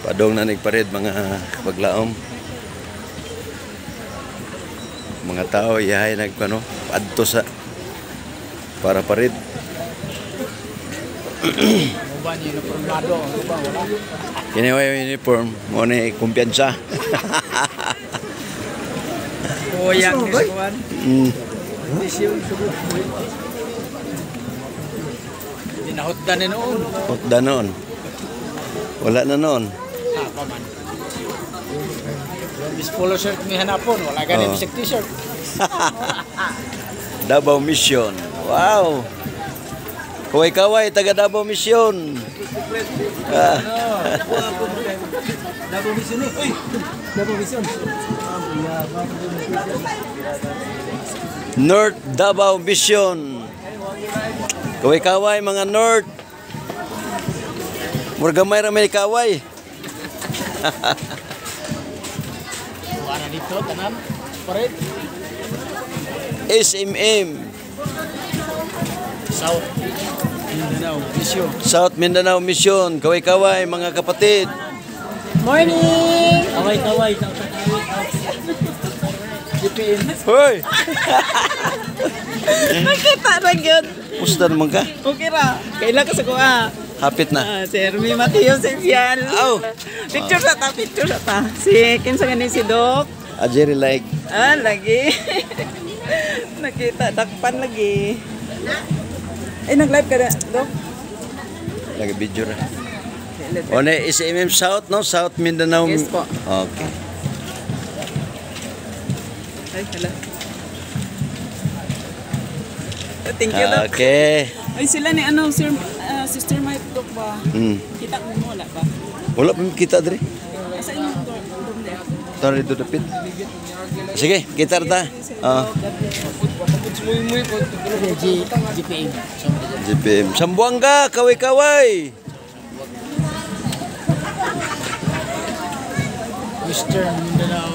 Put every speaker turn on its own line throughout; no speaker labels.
Padong na nagparid mga paglaom. Mga tao iyahay nagpano adto sa para parid. Kini way uniform mo ni kumpiyansa.
Yang ni sekuan. Dinahutdan ni noon.
Hutdan noon. Wala na noon.
Pa man. Bis polo shirt mi hanapon, wala gani bisag t-shirt.
Davao Mission. Wow. Kaway-kaway taga Davao Mission.
Davao Mission ni. Uy, Davao Mission.
North Davao Mission. Kaway-kaway mga North. Murgamay ra may kaway.
Ana dito tanan. Pared.
SMM.
South Mindanao Mission.
South Mindanao Mission. Kaway-kaway mga kapatid.
Morning. Kaway-kaway sa GPM.
Hoy.
Nakita na yun.
Musta naman ka?
Okay ra. Kailan ka sa kuha?
Hapit na.
Sir, may Mateo Sensial.
Oh.
Picture sa ta, picture sa ta. Si, kinsa ganin si Doc.
Jerry like.
Lagi. Nakita, dakpan lagi. Ay, nag-live ka na, Doc?
Lagi video ra. O na SMM South, no? South Mindanao.
Yes po.
Okay.
Ay, hala. Thank you, Doc.
Okay.
Ay, sila ni ano, Sir, Sister Mike, Doc ba? Kita mo, wala ba?
Wala pa kita dre.
Asa inyong dorm there?
Tara dito dapit. Sige, kita ta.
GPM.
GPM. Sambuanga, kaway-kaway.
Western Mindanao.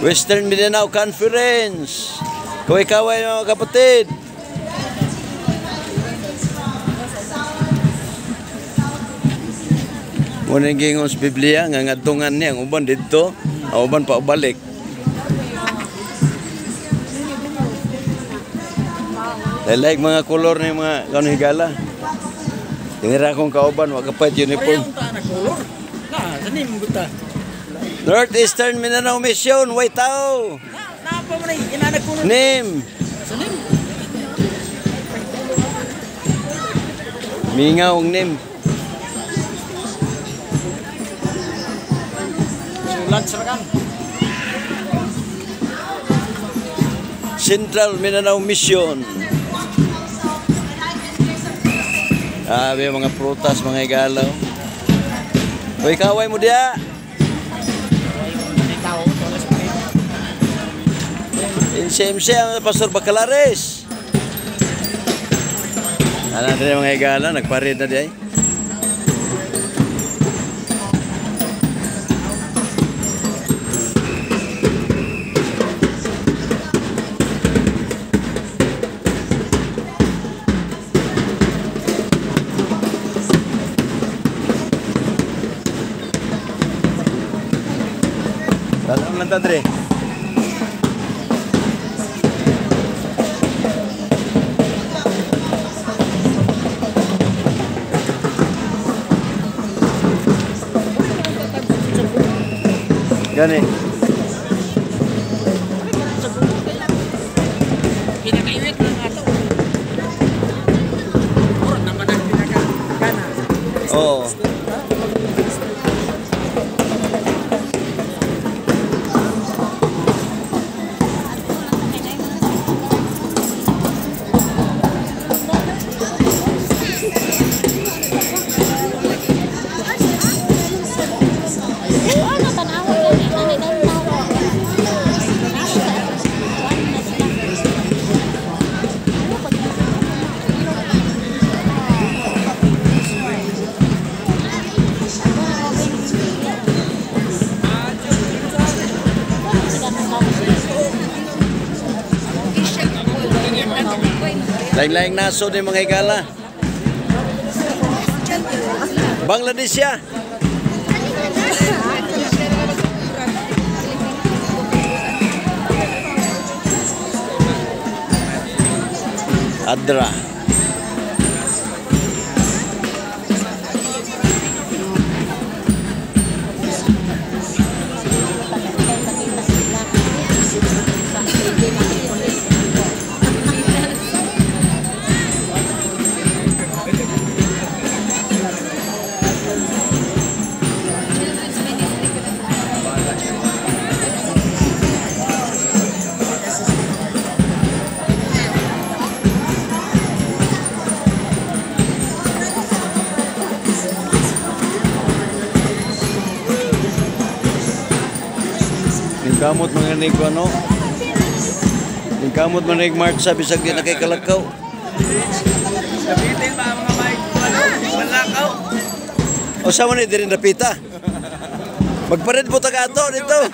Western Mindanao Conference. Kaway-kaway mga kapatid. Muna yung gingon sa Biblia, nga ngadtungan niya, ang uban dito, ang uban pa ubalik. Like mga kolor ng mga kanihigala. Tinira akong kauban, wakapait uniform. Northeastern Mindanao Mission, White Tao.
Napa mo na, inanak ko na.
Name. Mingaw ang name.
Sulat serakan.
Central Mindanao Mission. May mga prutas, mga igalaw. Uy, kaway mo diya. Insemse ang Pastor Bacalares. Ano din mga igalaw, nagparid na diya. Dalam lang Andre. Gani.
Pinakaiwit lang ato. Puro naman ang pinakagana.
Oo. Laing-laing naso din mga higala. Bangladesh ya? Adra. Kamot mga nig ano. Kamot mga nig March sa bisag di na kay kalakaw.
Kapitin ba mga mic? Malakaw.
O sa man di rin napita. Magpared po taga ato dito.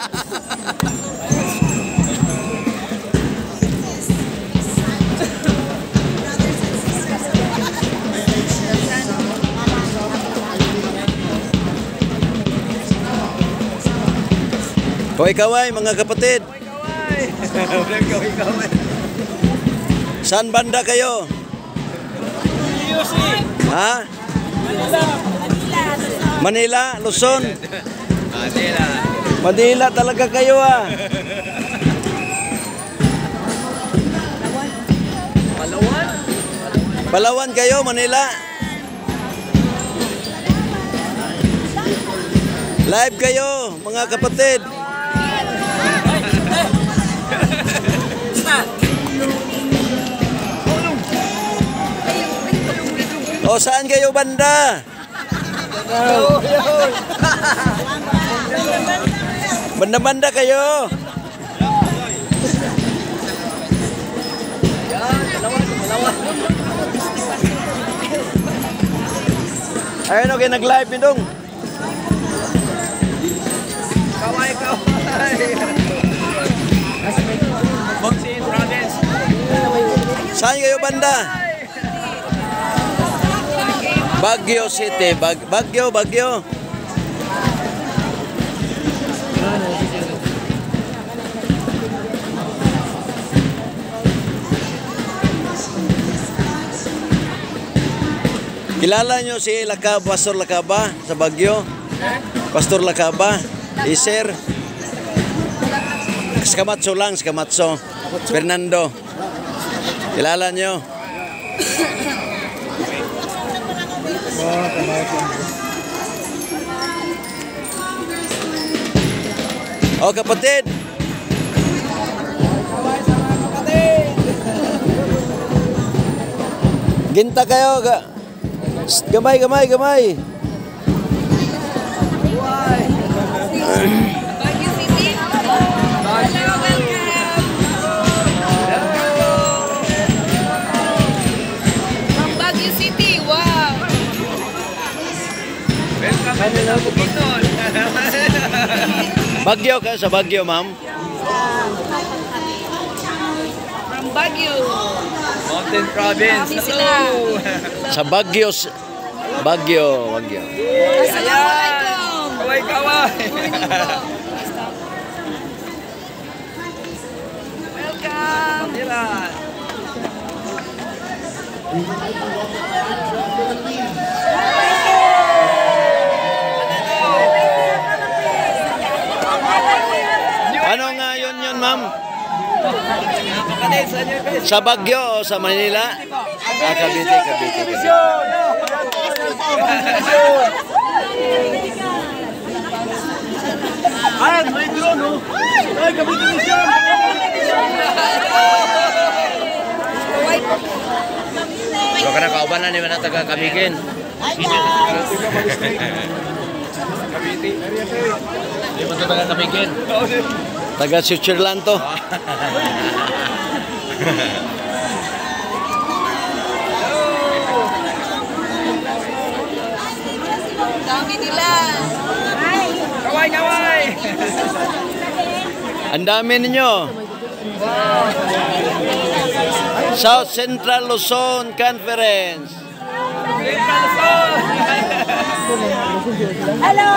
Kaway-kaway mga kapatid.
Kaway-kaway.
Saan banda kayo? Ha? Manila, Luzon. Manila talaga kayo ah. Palawan kayo, Manila. Live kayo mga kapatid. O saan kayo banda? Banda-banda kayo. Ayun okay, nag-live din dong.
Kaway-kaway. Boxing province.
Saan kayo banda? Baguio City, Baguio. Kilala nyo si Pastor Lakaba sa Baguio? Pastor Lakaba, Iser. Skamatso lang, Skamatso. Fernando. Kilala nyo? Oh kapatid. Ginta kayo. Gamay.
Baguio City, wow!
Baguio kayo sa Baguio, ma'am?
From Baguio.
Mountain province.
Hello.
Sa Baguio. Baguio.
Assalamualaikum.
Kaway-kaway.
Welcome.
Dilan.
Ano nga yun, ma'am? Sa Baguio o sa Manila? Ah, Cavite.
Ay, may drone, no? Ay, Cavite Mission!
Huwag ka na kauban na naman na taga-Kamigin.
Hindi mo ito taga-Kamigin.
Taga-Switzerland to.
Dami nila.
Kaway-kaway!
Ang dami ninyo. South Central Luzon Conference.
Hello!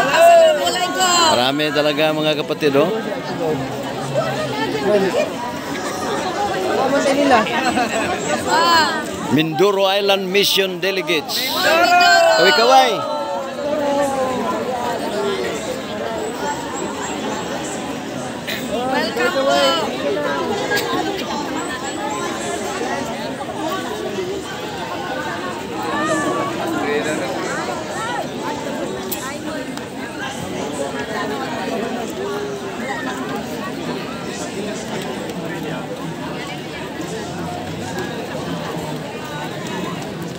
Assalamualaikum!
Marami talaga mga kapatid, oh. Mindoro Island Mission Delegates. Kaway-kaway.
Welcome po!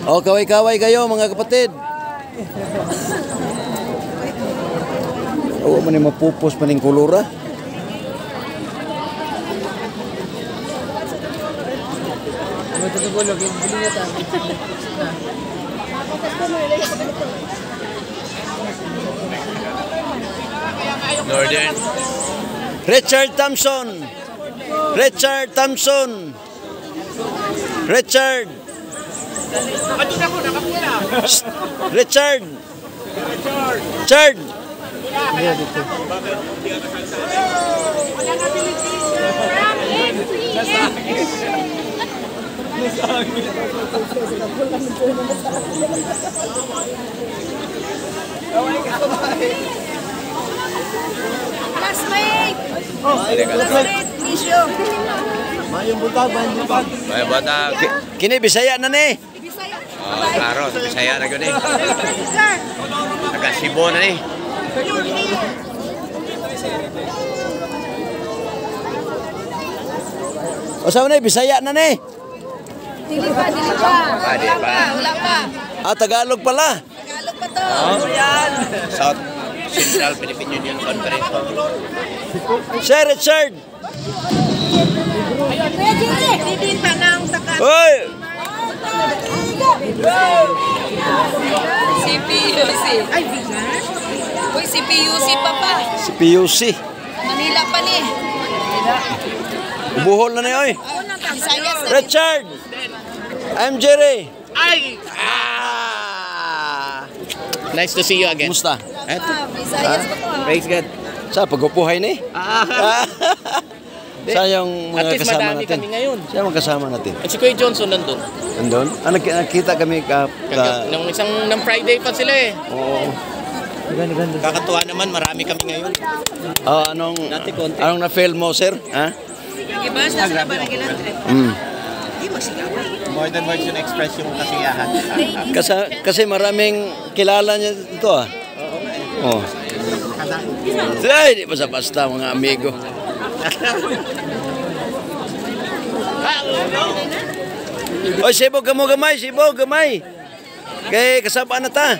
Oh, kaway-kaway kayo mga kapatid. Oo, man yung mapupos man yung kulura.
Northern.
Richard Thompson. Richard Thompson. Richard. Richard. Richard.
Classmate! Classmate, mission!
Mayong butag.
Kini Bisaya na ni.
Bisaya.
Klaro, sa Bisaya na gani. Taga Cebu na ni.
O sa na Bisaya na ni.
Dili pa. Wala pa.
Ah, Tagalog pala.
Tagalog pa to.
South Central Philippine Union Conference.
Sir Richard.
Didin tanang takan.
Hoy.
CPUC. Ay, bigas. Uy, CPUC pa pa.
Si PUC.
Manila pa ni.
Buhol na ni oy.
Visayas na.
Richard. I'm Jerry.
Ay! Nice to see you again.
Kumusta?
Visayas pa to.
Praise God.
Sa pag-upuhay ni? Sa yung
At
mga
least
kasama
madami
natin.
kami ngayon.
Sa yung kasama natin.
At si Kuya Johnson nandun.
Andun? Ah, nakita kami
Nung ng Friday pa sila eh.
Oo.
Kakatuwa naman, marami kami ngayon.
Anong na-fail mo, sir? Ha?
Ibas na sila ba nagilantre?
More than words yung express yung kasiyahan.
Kasi maraming kilala niya ito, ah. Oo. Ay, di basta-basta mga amigo. Oy, sibog ka mo gamay, sibog gamay. Kay kasaba na ta.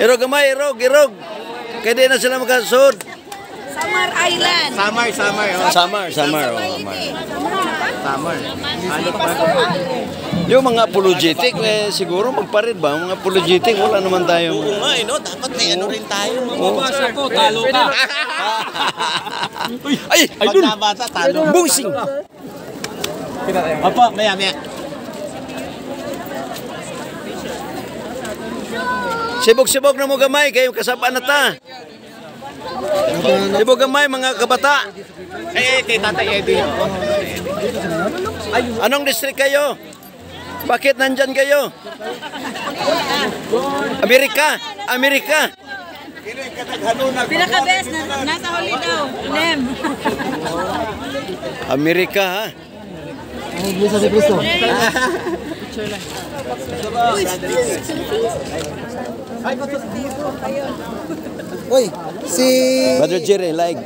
Irog gamay, irog. Kaya di na sila makasud.
Samar Island.
Summer. Oh.
Summer.
Summer. Ano pa?
Yung mga apologetic, siguro magparid ba? Mga apologetic, wala naman tayo.
Oo nga, no? Dapat may ano rin tayo.
Mabasa ko, talo ka.
Ay,
Pag nabasa, talo.
busing.
Opo, maya.
Sibog-sibog na mo gamay, kayo kasaba na ta. Sibog gamay, mga kabata.
Kay Tatay Eddie.
Anong district kayo? Bakit nandyan kayo? Amerika.
Pinaka-best, nasa huli daw. Nem.
Amerika, ha?
Uy, si
Brother Jerry, like.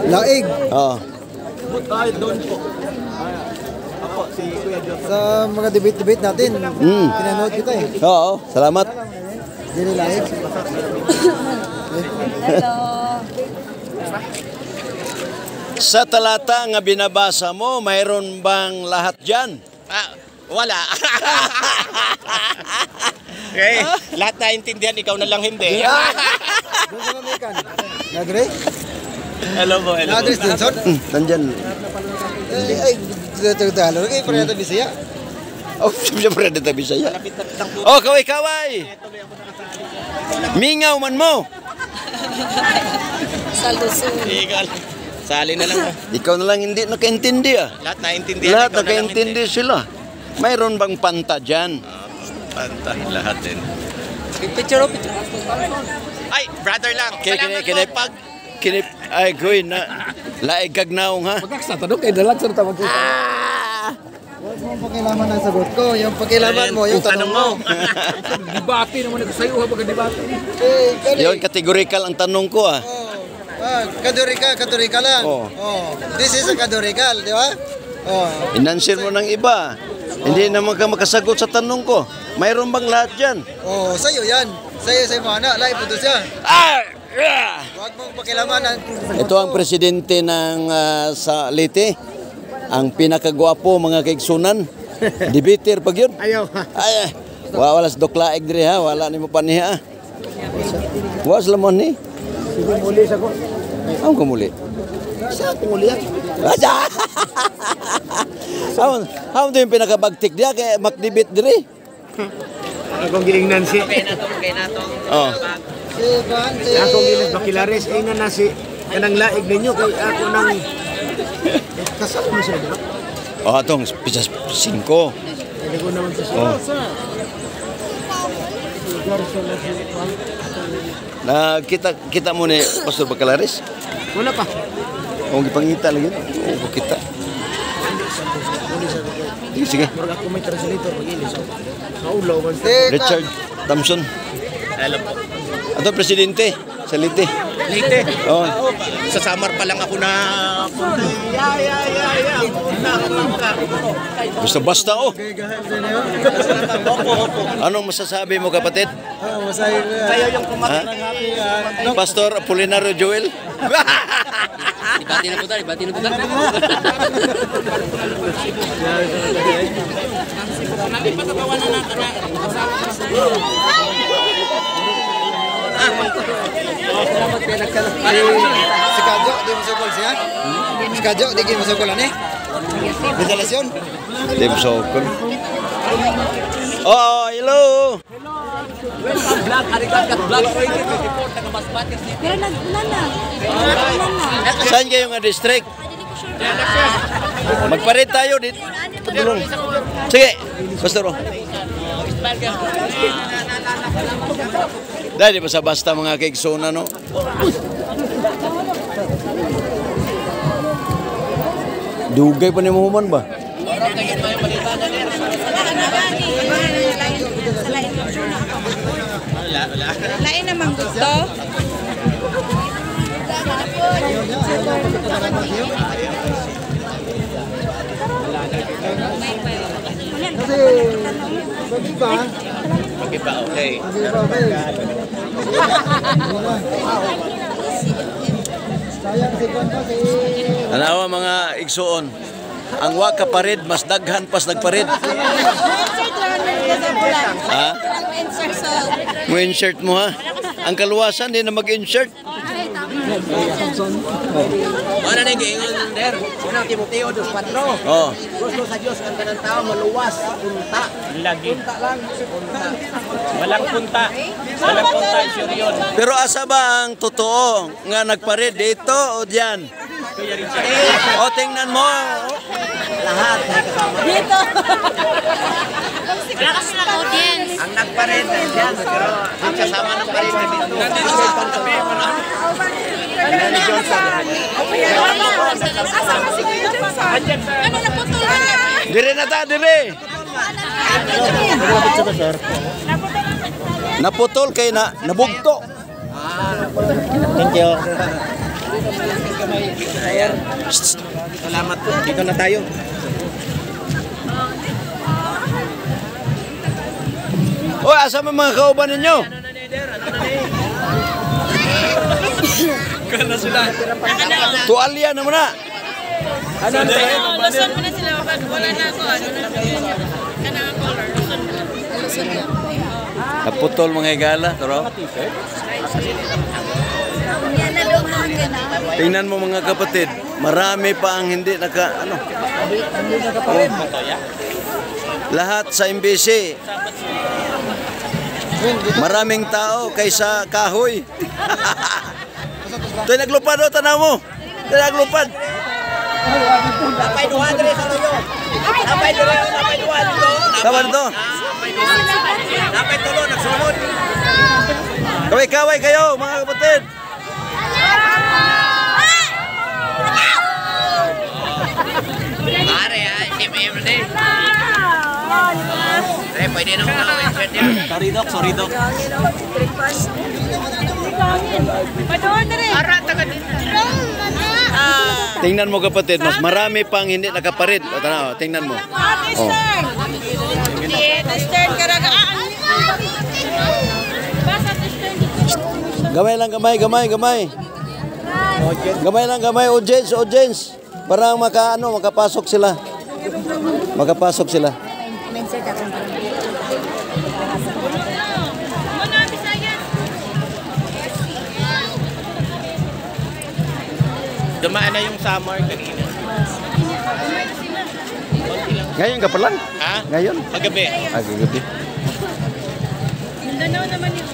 Laig
Oo.
sa mga debate natin. Pinanood kita eh.
Oo, salamat.
Dili Laig.
Hello.
Sa talata nga binabasa mo, mayroon bang lahat dyan?
Wala. Okay, lahat naintindihan, ikaw na lang hindi.
Doon sa American. Nagre?
Hello po.
Nagre Stinson?
Nandyan.
Ay, Tagalog. Ay, parang Bisaya.
Oh, siyempre dito Bisaya. Oh, kaway-kaway. Mingaw man mo.
Sa Luzon.
Legal. Sali na lang.
Ikaw na lang hindi nakaintindi ah.
Lahat naintindihan.
Lahat
ikaw na lang
nakaintindi sila. Mayroon bang panta dyan?
hindi. Pantay lahat din.
Picture.
Ay, brother lang. Salamat
Kini,
po pag...
Kinip, ay, goy na. Laig kagnaong ha.
Pagkaksa, tanong kayo dalag sa tawag ko. Huwag mong pakilaman ang sagot ko. Yung pakilaman mo, yung tanong mo. Debate naman ito sa'yo habang debate.
Yun, kategorikal ang tanong ko ah.
Kadurika lang.
Oh.
This is a kadurikal, di ba?
Inanswer mo ng iba. Hindi naman ka makasagot sa tanong ko. Mayroon bang lahat dyan?
Sa'yo yan. Sa'yo mo anak, lahi po siya. Huwag mong pakilaman ang...
Ito ang presidente ng sa Leyte. Ang pinakagwapo mga kaigsunan. Debater pag yun.
Ayaw.
Ay, wala sa doklaig diri ha. Wala ni mo pa niya. Was lamon ni.
Sige, muli sa ko.
Ang kumuli.
Sa kumuli yan.
How yung pinakabagtik dia kay makdibit diri.
Akong giingnan si...
Oh.
Akong giingnan bakilares. Ingnan na si... Kanang laig ninyo kay ako nang... Kasama mo siya, di ba?
Oh, atong pisas 5.
Hindi ko naman sa siya.
Na kita mo ni Pastor Bacalares.
Wala pa.
O gipangita lang yun. O kita. Sige.
Murag ako may translator pag-ilis. Maulaw man.
Richard Thompson.
Alam po.
Ato presidente sa Leyte.
Leyte.
Oh.
Sa Samar pa lang ako na...
Basta oh. Anong masasabi mo kapatid?
Kayo yung kumain ng happy...
Pastor Apolinario Joel?
Ibati na po tayo.
Si Kadyo, di mo sukol siya? Si Kadyo, di mo sukol ani? Relasyon?
Tim Sokol. Oh, hello.
Pero nagulala.
Saan kayo nga district? Magparit tayo dito. Tulong. Sige, Pastor. Dahil di basta-basta mga kaigsona, no? Dugay pa ni Muhammad ba?
Lain naman gusto.
Mag-iba, okay.
Tanawa mga igsuon. Ang wa ka parid mas daghan pas nagparid. Ha? Mo insert mo ha. Ang kaluwasan din na mag-insert.
Ano na yung ingon der? Unang Timoteo 2:4.
Oh.
Gusto sa Diyos ang tanang tao maluwas, punta.
Lagi.
Punta lang. Punta.
Walang punta. Walang punta, sure yun.
Pero asa ba ang totoo nga nagparid dito o diyan? O tingnan mo.
Lahat may kasama.
Dito.
Wala kasi ng audience. Ang nagpared nandiyan, pero ang kasama ng pared na dito.
Asa ka si Kuya Johnson? Ano na putol ka niya?
Dire na ta, dire. Naputol kay na nabugto.
Thank you. Salamat po. Dito na tayo.
O, asa mo mga kauban ninyo?
Kana sila.
Tualya naman na.
Luson mo na sila. Wala na ako. Ano na kanang color. Luson mo.
Naputol mga higala. Pero,
Yan na doon mga gana.
tingnan mo mga kapatid. Marami pa ang hindi naka, ano. Lahat sa MBC. Maraming tao kaysa kahoy. Ito naglupad o, tanaw mo. Ito naglupad.
Napay duha dire sa tuyo. Napay duha dito.
Kapan ito?
Napay tulo nagsulod.
Kaway-kaway kayo, mga kapatid.
Pare ha, si Mayor din. Ay, pwede nang insert yan.
Sorry, Doc. Sorry, Doc.
Tingnan mo kapatid, mas marami pang hindi nakaparid. O, tanaw, tingnan mo. Oh. Gamay lang, gamay. Gamay lang, gamay. Audience. Para makapasok sila.
Dumaan na yung summer kanina.
Ngayon ka pa lang?
Ha?
Ngayon?
Paggabi.
Gabi.
Mindanao naman yun.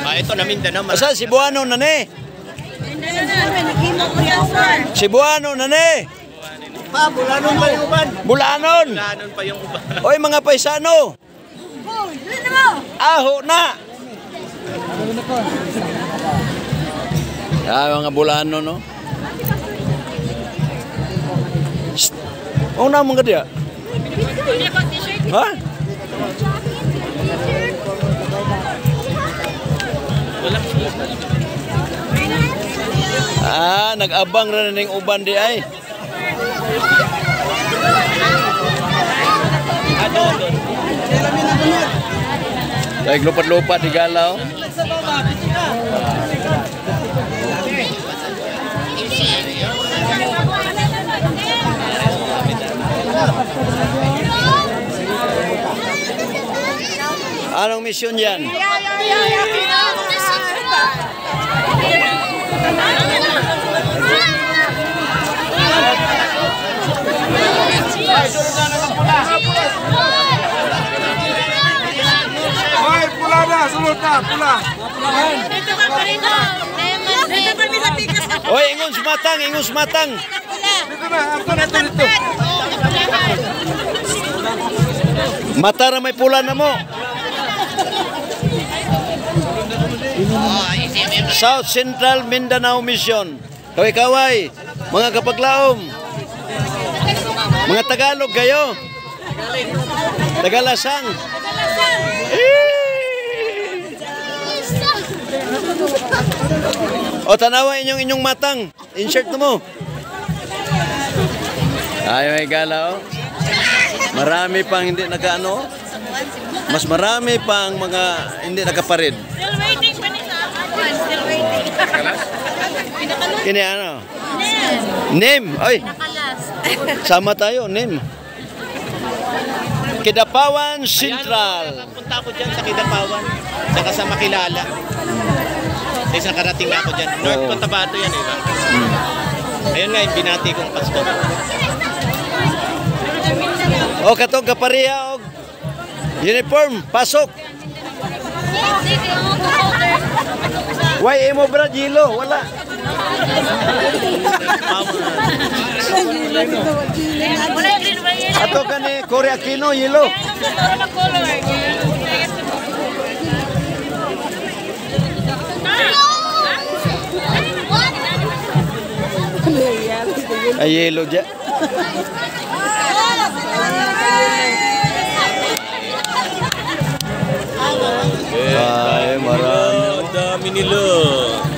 Ito na Mindanao.
Asa, Cebuano na ne?
Mindanao naman, nagkimok ko yan, sir.
Cebuano na ne?
Bulanon pa yung uban.
Bulanon!
Bulanon pa yung uba.
Oy, mga paisano! Aho na! Mga Bulano, no? Shhh! Ang naman ka diya? Ha? Nag-abang rin ng uban di ay. Dahil lupat-lupat di galaw. Anong misyon yan?
Hoy, pula na, sulod na, pula.
Dito ka pa rin, dito kami sa pikas na
Oy, ingon sumatang.
Dito na, ako na dito.
Mata ra may pula na mo. South Central Mindanao Mission. Kaway-kaway, mga kapaglaom. Mga Tagalog kayo. Tagalasang. O tanawa inyong matang. Insert mo. Ay, may gala, oh. Marami pang hindi nakaano. Mas marami pang mga hindi nakaparid.
Still waiting pa nila. Still waiting.
Kini ano? Name. Oy. Sama tayo, name. Kidapawan Central.
Punta ako dyan sa Kidapawan. Saka sa Makilala. Kasi nakarating na ako dyan. North Cotabato yan, eh. Ayun nga, yung binati kong pastor.
O katong kapariya og uniform, pasok. Why imo brad yelo? Wala. Ato kani Korea Kino yelo. Ay yelo ja. Ay, marami.
Dami nila.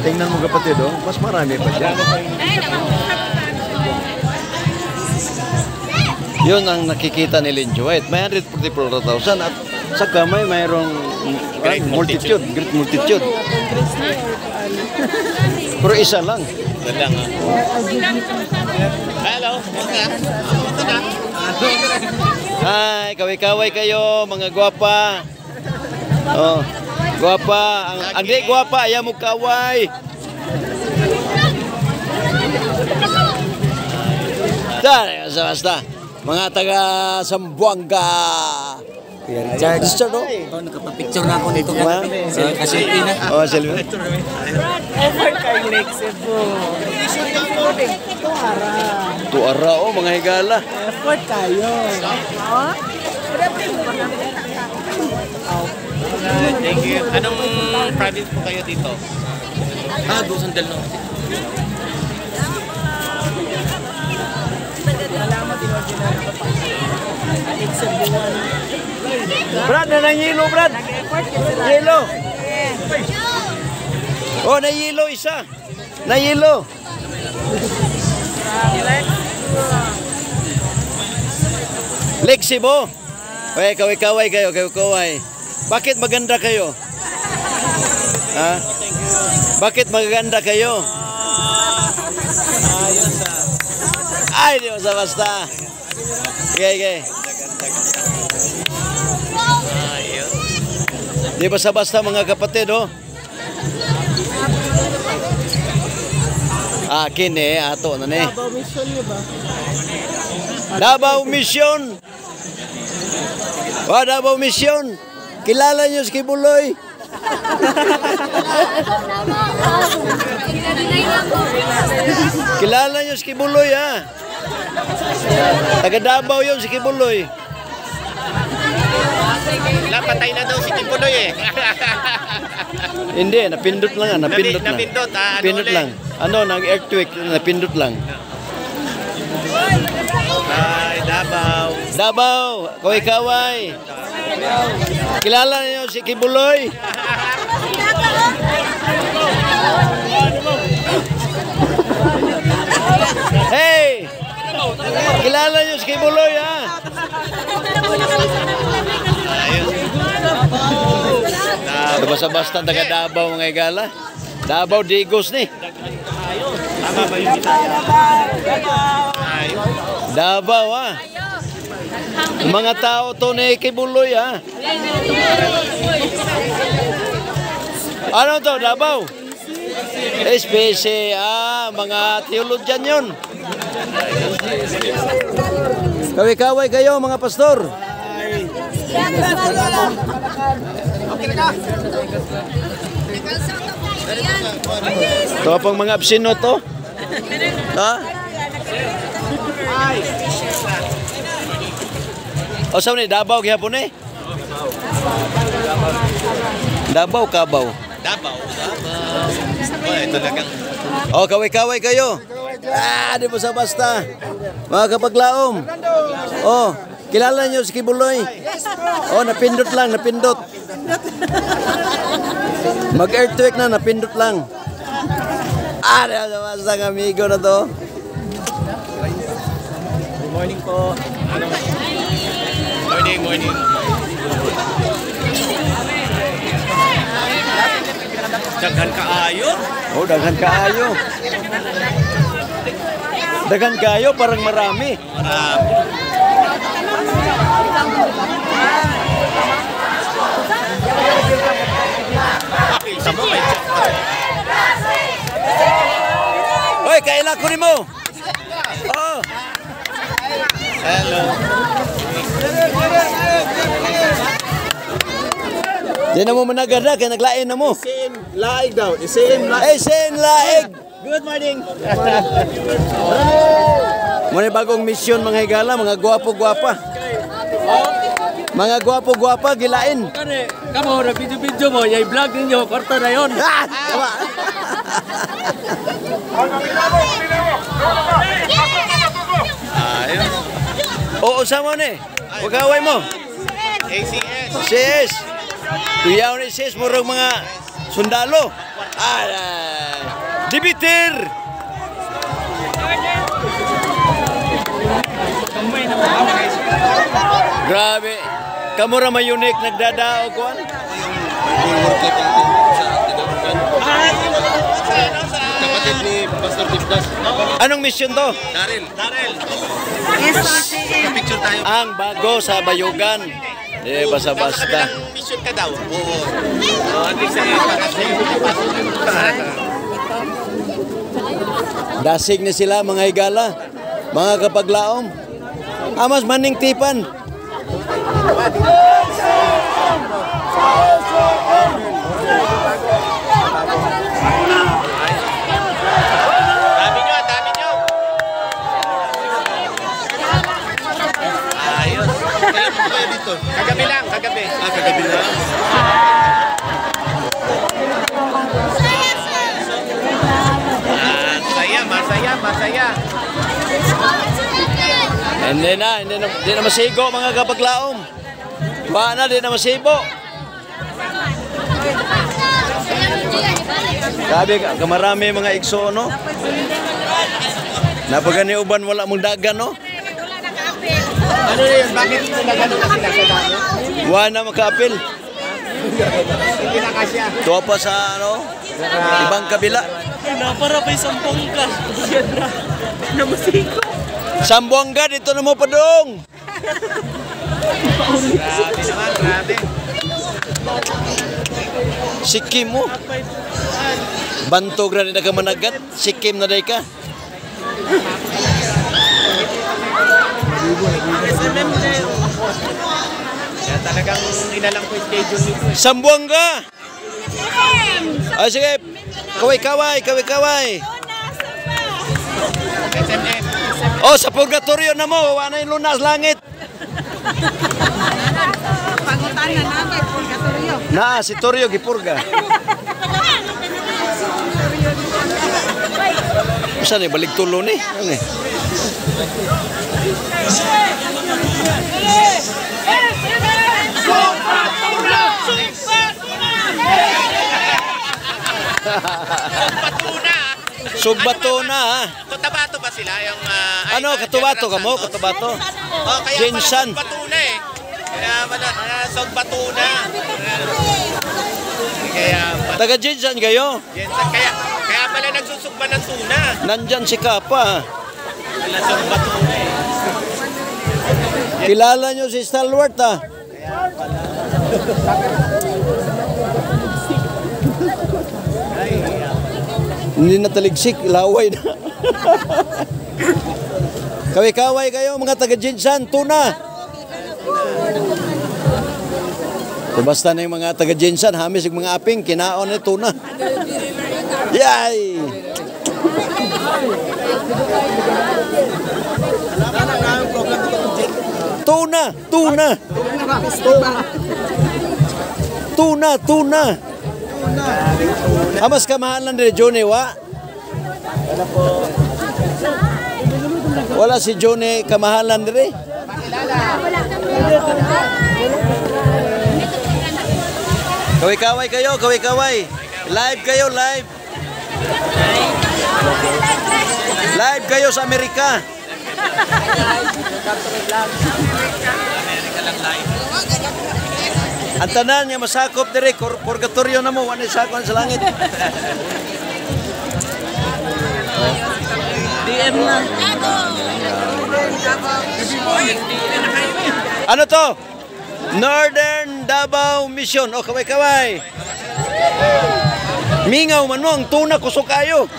Tingnan mo kapatid, oh. Mas marami pa dyan. Yun ang nakikita ni Linjo White. May 144,000 at sa kamay mayroong great multitude. Pero isa lang.
Lang, ha? Hello.
Ay, kaway-kaway kayo, mga gwapa. Oh, gwapa. Ang di gwapa, ayaw mo kaway. Basta. Mga taga Zamboanga. Richard, no?
Nakapapicture na ako dito.
Diba?
Kasilpi na.
Oh, Silvio.
Effort kay Lake Cebu.
Tuara, oh, mga higala.
Effort kayo.
Thank you. Anong province po kayo dito?
Dusan del Norte.
Brad, nanayilo, Brad. Yelo. Oh, nayilo isa. Nayilo. Lake Cebu. Oy, kaway-kaway kayo, kaway-kaway. Bakit maganda kayo? Ha? Bakit maganda kayo? Ay, di basta-basta. Okay. Di basta-basta mga kapatid, oh. Akin ato na ni.
Davao Mission niyo ba?
Davao Mission. Davao Mission. Kilala niyo si Kibuloy? Kilala niyo si Kibuloy, ha? Taga Davao yun si Kibuloy.
Patay na daw si Kibuloy eh.
Hindi, napindot lang. Napindot
ulit?
lang. Ano, nag-earthquake, napindot lang.
Ay, Davao.
Davao, kaway-kaway. Kilala niyo si Kibuloy? Hey! Kilala niyo si Kibuloy, ha? Basta-basta taga Davao mga igala. Davao Digos ni.
Tama ba yung
Davao, ha? Mga tao to ni Kibuloy, ha? Ano to, Davao? SPC, mga teologyan yun. Kaway-kaway kayo, mga pastor. Ito pang mga absino to. Ha? O saan ni? Davao gihapon eh? Davao, Kabaw.
Davao. Ay, talagang.
O, kaway-kaway kayo. Di mo sa basta. Mga kapaglaom. O, kilala niyo si Kibuloy? O, napindot lang, napindot. Mag-earthquake na, napindot lang. Di mo sa basta ng amigo na to.
Good morning po. Morning. Daghan kaayo?
Oh, daghan kaayo. Daghan kaayo, parang marami.
Kita mo, may
Hoy, kaila ko mo. Oh.
hello.
Di na mo managada, kaya naglain na mo.
Isin laig daw. Isin laig.
Ay, sen laig.
Good morning.
Muna bagong misyon mga higala, mga gwapo-gwapa. Mga gwapo-gwapa, gilain.
Kamu, nag-video mo, yung vlog ninyo, kwarto na yun.
Oo, sama ni. Pagkaway mo.
ACS.
Sis. Tuyaw ni sis, murang mga sundalo. Dibiter. Grabe. Kamu ra may unique nagdadao ko.
Kapatid ni Pastor Tipdas.
Anong mission to?
Daryl. Picture tayo.
Ang bago sa Bayugan. Basta-basta.
Kabilang mission ka daw. Oo. At least para sa iyo.
Dasig na sila mga higala. Mga kapaglaom. Amas maning tipan.
Dami nyo, dami nyo. Ayos. Kailan mo kayo dito? Kagabi lang, kagabi. Kagabi lang. Masaya, masaya.
Hindi na masigo mga kapaglaom. Ba na, di na masibo. Sabi ka, kamarami mga igso, no? Napagani uban wala mong dagan, no?
Ano yun? Bakit nagano na sila sa dami?
Wala na makaapil.
Hindi na kasya.
Tuwa pa sa, ano? Ibang kabila.
Para pa isang bongga. Namasiko.
Sambuanga, dito na mo pa dong.
Grabe naman, grabe.
Sikim mo. Bantog na rin na ka managat. Sikim na day ka.
Kaya talagang inalang ko yung schedule nito.
Sambuanga. Ah, sige. Kaway-kaway.
SMM.
Oh, sa purgatorio na mo. Wala yung lunas langit.
Pangutanan namin, purgatorio.
Na, si Torio gipurga. Saan eh? Balik tulo ni? Ano eh? Sugbatuna ha?
Cotabato ba sila? Yung,
Ano, Cotabato ka mo? Cotabato?
Oh, kaya
Jensan.
pala Sugbatuna eh. Kaya pala, Sugbatuna. Kaya pala,
Taga Jensan kayo?
Jensan. Kaya pala nagsusugba ng tuna.
Nandyan si Kapa.
Wala Sugbatuna eh.
Kilala nyo si Stalwart ha? Hindi na taligsik, laway na. Kaway-kaway kayo mga taga-Jinsan, tuna. So, basta na yung mga taga-Jinsan, hamis yung mga aping, kinaon na tuna. Yay! Tuna! Tuna! Tuna! Tuna! Amas kamahalan din Johnny, wa? Wala si Johnny kamahalan din. Kaway-kaway kayo, kaway-kaway. Live kayo, live. Live kayo sa Amerika. Ang tanan niya masakop dire, purgatorio na mo, wala sakop sa langit.
DM na.
Ano to? Northern Davao Mission. O, kaway-kaway. Mingaw man mo, ang tuna kusok kayo.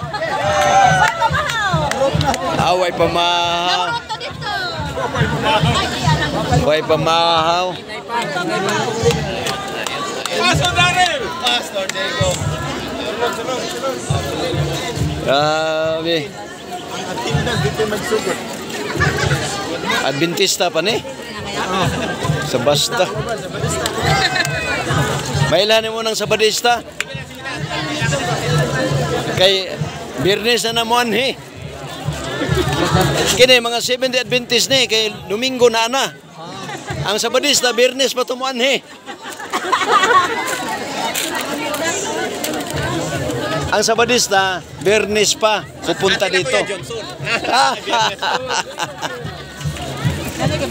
Away pamahaw. Away pamahaw.
Pastor Diego.
Grabe. Adventista pa ni? Sa basta. Mailan mo ng Sabadista? Kay Birnes na namuan he. Kini mga 70 Adventist ni kay Domingo na ana. Ang Sabadista Birnes pa tumuan he. Ang Sabadista Birnes pa pupunta dito.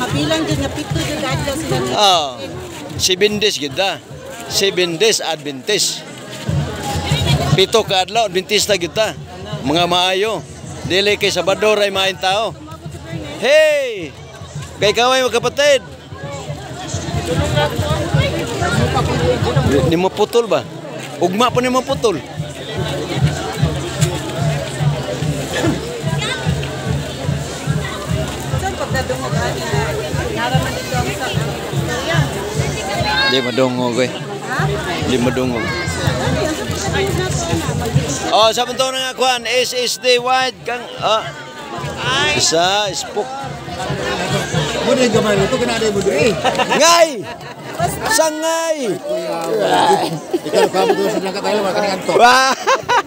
Mabilang din nga pito din adto sila.
Oh, 7 days kita. 7 days Adventist. Pito ka adlaw Adventista kita. Mga maayo. Dili kay Sabado ray maayong tao. Hey! Kay kaway mga kapatid. Ni mo putol ba? Ugma pa ni mo putol.
dungog ani. Naraman dito ang sa.
Di madungog eh. Di madungog. Oh, sa punto na nga kuan, SSD wide kang isa spook.
Mo din gamay ito kinada mo diri.
Ngay! Sangay!
Ikaw ka mo sa langkat tayo maka kanto.
Wah!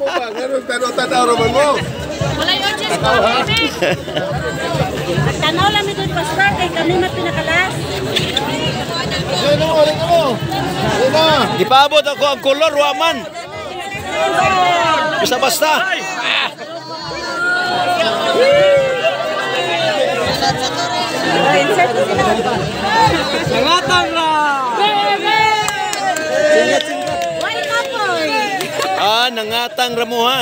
Mo ba ngano tanaw raman mo.
Wala yung cheese ko, baby. Nagtanaw lang ito pastor kay kami na pinakalas.
Sino mo rin mo? Sino?
Gipabot ako ang kolor waman. Basta-basta.
Nangatang ra.
Why kapoy?
Nangatang ramo ha.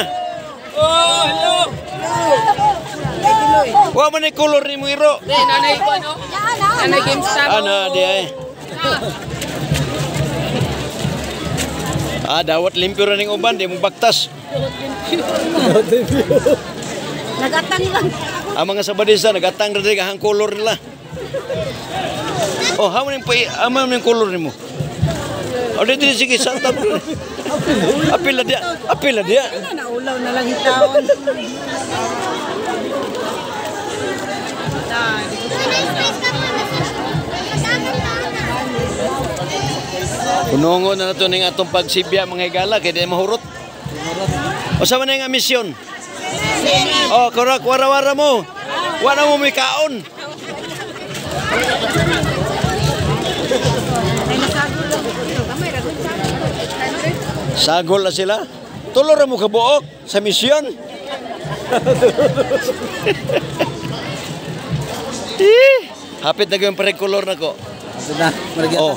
Wa man ay kolor ni mo iro.
Nanay ko no. Nanay game stop.
Ana di ay. Dawat limpyo ra ning uban di mo baktas.
Nagatang lang.
Ang mga sabadista nagatang ra di kahang kolor nila. Oh, haman yung kolor nimo. O di sige santa. Apil na dia.
Naulaw na lang itaon.
Punongo na nato ning atong pagsibya mga higala kay di mahurot. O sa man nga misyon? Oh, korak wara-wara mo. Wala mo may kaon. Sagol na sila. Tulor mo kabuok sa misyon. Hapit na yung pare-color na ko.
Sudah,
Oh,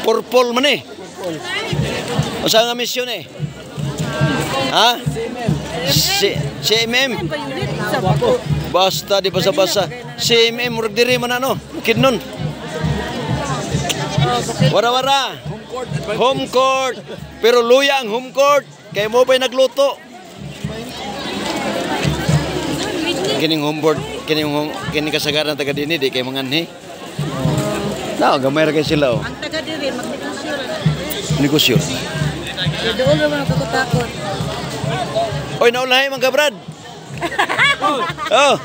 purple man eh. O saan nga misyon eh? Ha? CMM. Basta di basa-basa. CMM, murag diri man ano. Kidnon. Wara-wara. Home court. Pero luya ang home court. Kaya mo ba'y nagluto? Kining home court. Kining kasagaran taga dini. Di kayo manganhi. Gamay ra kayo sila oh.
Ang taga diri magnegosyo ra.
Negosyo.
Doon ra man takot-takot.
Oy, naulahay mga kabrad. Oh.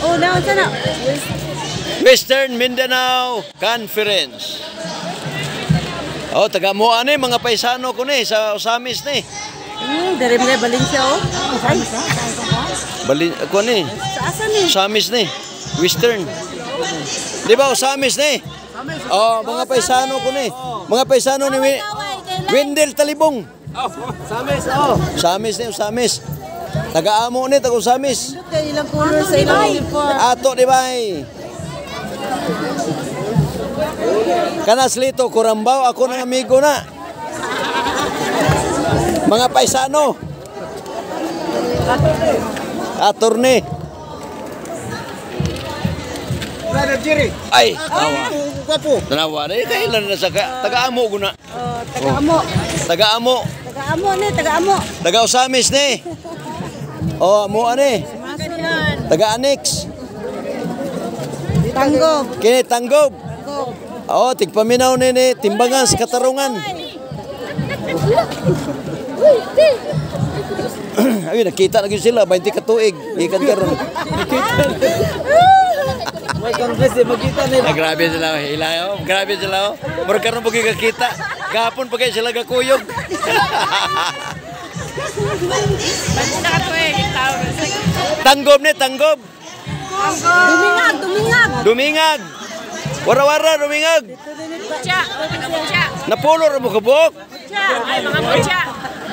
Oh, naon sana.
Western Mindanao Conference. Oh, taga mo ani mga paisano ko ni sa Osamis ni.
Dari mga Valencia oh. Ay,
Bali ko ni.
sa asa ni?
Osamis ni. Western. Di ba Osamis ni? Oh, mga paisano ko ni. Mga paisano ni Wendel Talibong.
Samis oh.
Osamis ni, Osamis. Taga-amo ni, taga Osamis.
Kay ilang color sa ilang uniform.
Ato di ba? Kanas Lito Kurambaw, ako ng amigo na. Mga paisano. Attorney.
Brother Jerry.
Ay, tawa.
Gwapo.
Tanawa, kailan na sa taga-amo guna.
Taga-amo.
Taga-amo.
Taga-amo ni, taga-amo.
Taga-Osamis ni. Oh, amo ani. Taga-Annex.
Tanggob.
Kini Tanggob. Oh, tigpaminaw ni Timbangan sa Katarungan. Ay, nakita na sila 20 ka tuig. Ikan karon.
May congress magkita ni.
Grabe sila, hilayo. Grabe sila. Murag karon pag kita. Gapon pag sila gakuyog. Tanggob ni, Tanggob. Dumingag. Wara-wara, dumingag.
Butya, mga butya.
Napulo ra mo kabuk.
Ay, mga butya.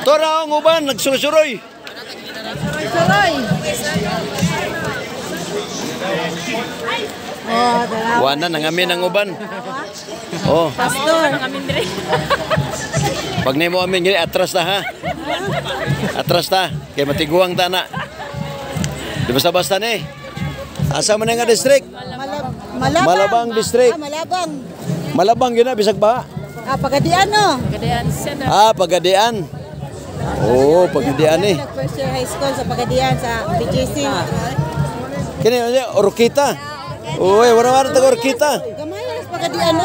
Tora ang uban, nagsusuroy. Wana, nangamin ang uban. Oh,
Pastor. Kami dire.
pag na mo amin, gini, atras ta ha. Atras ta. Kaya matiguang ta na. Di basta-basta ni. Asa man nga district? Malabang district.
Malabang.
Malabang yun na, bisag ba?
Pagadian no.
Kadayaan siya na.
Pagadian. Oo, Pagadian eh.
First year high school sa Pagadian sa BGC.
Kini Orkita. Uy, wala taga Orkita.
Gamayas pagka di ano?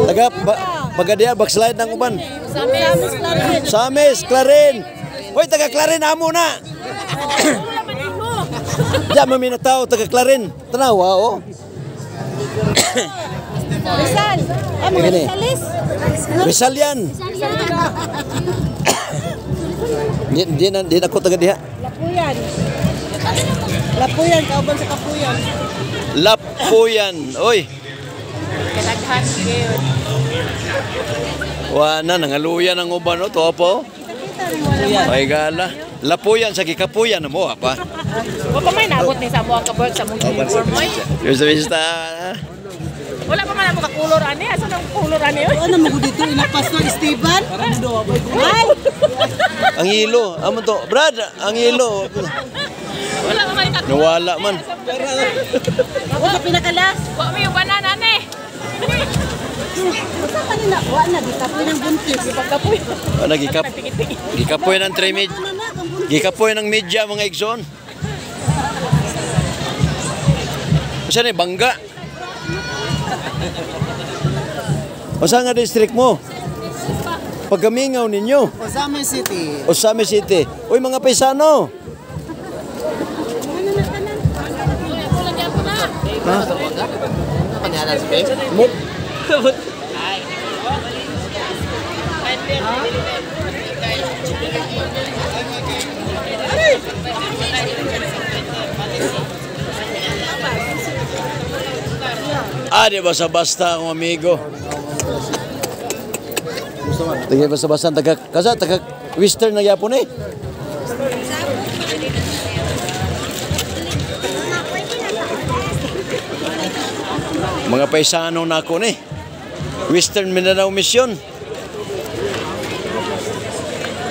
Taga Pagadia backslide ng uban.
Samis Clarin.
Samis, Clarin. Uy, taga Clarin amo na. Diyan maminataw taga Clarin. Tanawa oh.
Rizal. Mga
Gini.
Rizalis.
Rizal yan. Di na ko taga diha.
Lapuyan. Lapuyan, kauban sa Kapuyan.
Lapuyan. Oy.
Kalaghan ngayon.
Wana nangaluyan ang uban no topo. Ay gala. Lapuyan sa Kikapuyan mo apa.
Wa pa may nabot ni sa mo ang kaburg sa mong uniform mo.
Yung sa vista.
Wala pa man mo ka color ani, asa nang color ani?
Ano mo dito ina Pastor Esteban?
Ay,
Ang ilo. Amo to. Brad, ang ilo.
wala pa may ka.
Nawala man.
Ako sa pinakalas. Wa may banana ni.
Basta kanina wa na di tapoy ng buntis.
Pagkapoy.
Ano gikapoy ng trimid. Gikapoy ng media mga igsoon. Masa ni Bangga. Masa nga district mo? Pagkamingaw ninyo.
Osame City.
Osame City. Uy mga paisano. Di basta-basta akong amigo. Taga basta-basta taga western na yapon eh. Mga paisano na ako ni. Western Mindanao Mission.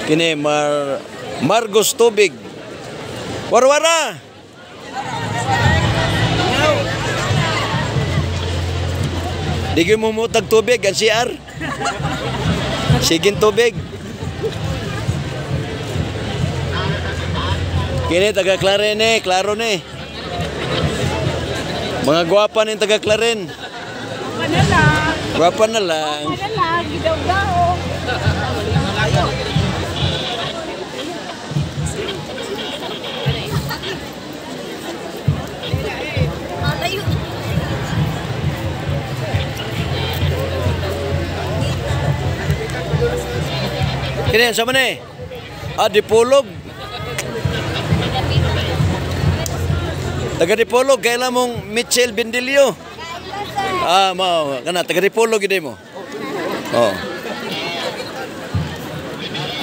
Kini Margos Tubig. Warwara. Di kayo mumutag tubig, ang CR. Sigin tubig. Kini taga Clarin eh, klaro ni. Mga gwapa ni taga Clarin. Gwapa na lang.
Gidaw-daw.
Kini sa man eh. Dipolog. Taga Dipolog kailan mong Mitchell Bendilio. Mao kana taga Dipolog gid mo. Oh.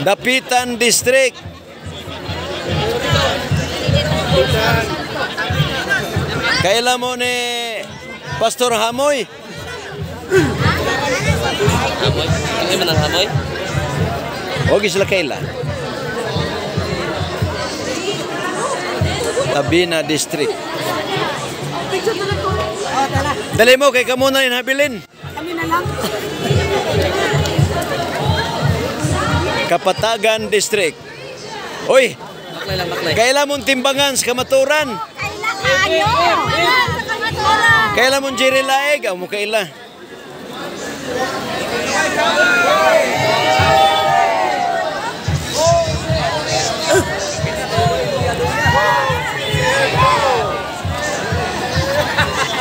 Dapitan District. Kailan mo ni Pastor Hamoy?
Ano man ang hamoy?
Huwag sila kailan. Tabina District. Dali mo, kay kamo na rin habilin.
Kami na lang.
Kapatagan District. Uy, kailan mong timbangan sa Kamaturan? Kailan mong Jerry Laeg? Amo kaila.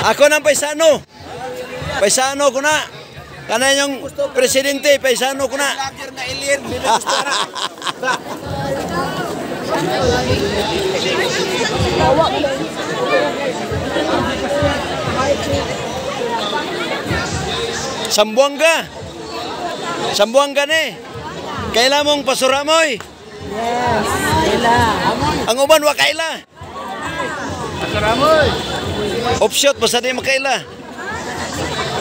Ako ng paisano. Paisano ko na. Kana yung presidente, paisano ko na.
Lager na alien, binagustara.
Sambuanga. Sambuanga ni. Kaila mong pasuramoy.
Yes. Kaila.
Ang uban wa kaila.
Pasaramoy.
Offshot basta di makaila.